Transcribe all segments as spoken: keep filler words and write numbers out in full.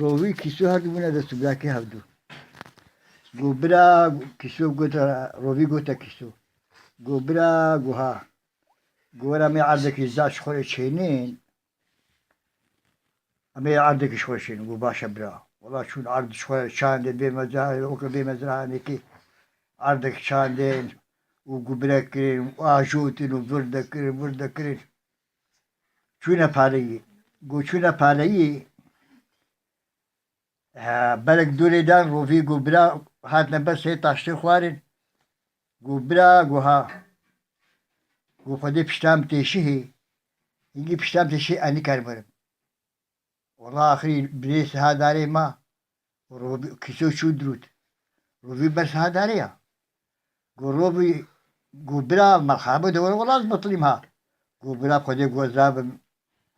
Rovî Kîso her du bûne dest û birakê hevdu. Go bira, Kîso gote, Rovî gote Kîso. Go bira, go ha. Go were em ê erdekî zad ji xwe re çênên. Em ê erdekî ji xwe re çênên. Go baş e bira. Wela çûn erd ji xwe re çandê bê mezra, oke bê mezra hanekî erdek çandên û gubire kirin û ajotin û vir de kirin, vir de kirin. Çûne paleyî. Go çûne paleyî, he, berek dûrê dan rovî go bira hatine ber sê taştê xwarin. Go bira, go ha. Go Xwedê pişta min têşihê. Hingî pişta min têşihê ez nikarim werim. Wela axirî birê siha darê ma. Rovî, Kîso çû dirût. Rovî ber siha darê ya. Go Rovî, go bira, merhaba de were, wela ez betilîm ha. Go bira Xwedê go ez rabim.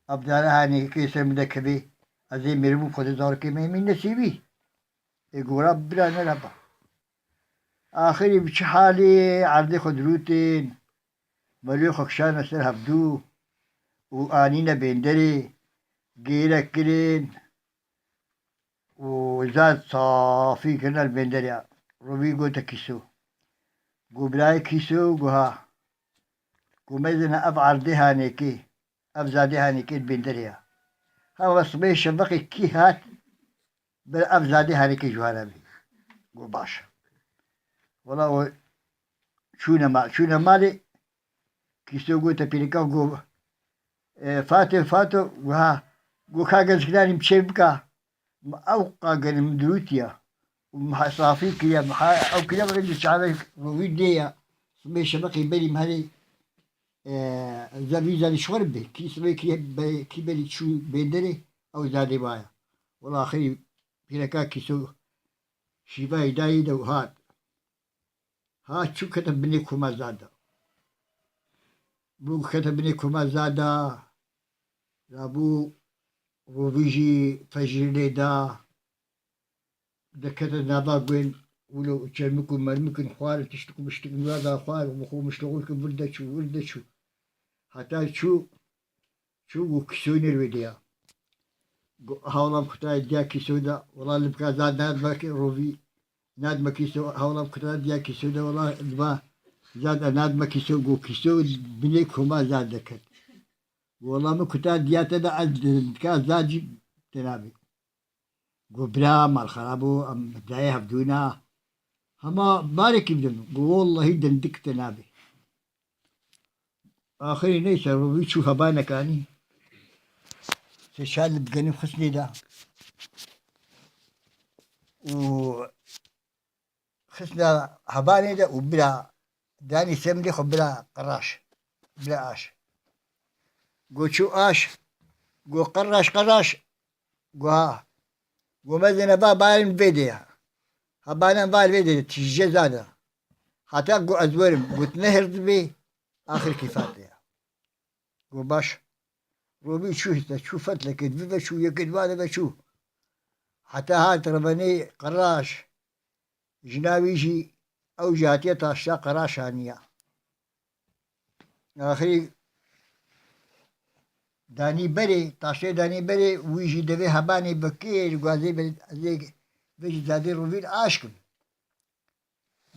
Ev dare hanê kê ser min de kevê. Ez ê mirim û Xwedê zarokê me min nesîbî. Ê go ra bira ne ra ba. Axirî bi çi halê erdê xwe dirûtên. Melûyê xwe kişane ser hevdû û anîne bênderê, gêre kirin û zad safî kirine li bênderê. Rovî gote Kîso. Go birayê Kîso, go ha. Go mezine ev erdê hanekê, ev zadê hanekê li bênderê ya. Hewa sibê şeveqê kî hat, ber ev zadê hanekê ji wan re bî. Go baş. Wela o çûne mal, çûne malê, Kîso gote pîrika go, e, Fato, Fato, go ha, go ka gezikdanî min çê bika. Min ew qa genim dirûtiya. Û min safî kiriya, min ha ew kiriya, min rêndî çavek rovî dê ya. Sibê şeveqê berî min herê, e, zevî zerî şwer bê. Kî sibê kiriye be-, kî berî çû bênderê, ew zadê waya. Wela axirî pîreka Kîso şîvayê dayî de û hat. Ha çû kete binê koma zada. Bû kete binê koma zada. Rabû rovî jî fecrî lê da. Dekete nava guên, wilo çermik û mermik in xwarin, tiştik û biştik in wada xwarin, bi xwe miştoxil kir, vir de çû, vir de çû. Heta çû, çû û Kîsoyê nêr wê diya. Go, hewlam kutayê diya Kîsoyê de, wela li bika zad nadme ki rovî, nadme Kîso, hewlam kutayê diya Kîsoyê de, wela li ba zad nadme Kîso, go Kîso binê koma zad deket. Go, wela min kuta diya te de ez dika zad jî te nabî. Go, bira, mal xerab bû, em dayê hevdûna. Hema barekî bidim. Go, wellahî dindik te nabê. Axirî neyse, rovî çû hebanek anî. Sê çar li bi genî xistnê de. Û xistna hebanê de û bira danî semlê xwe bira qeraş. Bira aş. Go çû aş. Go qeraş qeraş. Go ha. Go mezine va barin vê de ya. Hebanen var vê de tije zada. Heta go ez werim. Go tu nehir dibê. Axir kîfat ya. Go baş. Rovî çû histe, çû fetlekê, vi ve çû, yekê di va de ve çû. Heta hat revenê qeraş. Jina wî jî, ew jî hatiye taşta qeraş aniya. Axirî danî berê, taştê danî berê, wî jî devê hebanê vekir, go ez ê be-, ez ê vê jî zadê rovîn aşkim.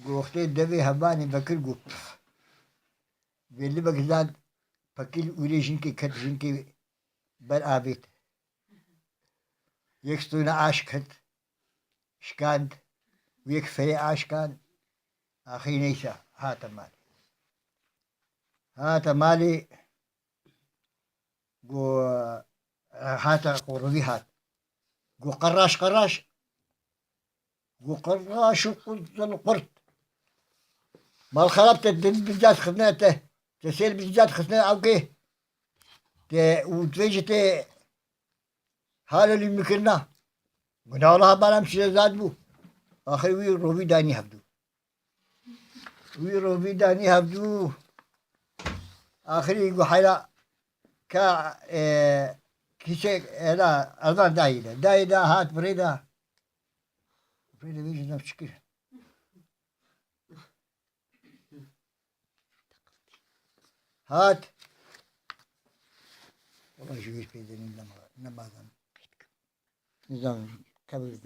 Go wextê devê hebanê vekir go pif. Vê libek zad pekil ûrê jinkê ket, jinkê ber avêt. Yek stûna aş ket, şikand. Û yek ferê aş kan. Axirî neyse, hate malê. Hate malê, go, hate qorivî hat. Go qeraş qeraş. Go qeraş û qurt zil qurt. Mal xerab te din bincas xizne te. Te sêr bincas xizne ew kê. Te û tu vê jî te halê lî mikirina. Guna wela baram şire zad bû. Axir wî rovî danî hevdû. Wî rovî danî hevdû. Axirî gu heyra ka, e, kîse, hela, ervan dayî de. Dayî de hat birê de. Birê de vê jî nav çi kir? Hat. Wala ji wî pê de ne, ne, ne bazen. Nizanim, qebir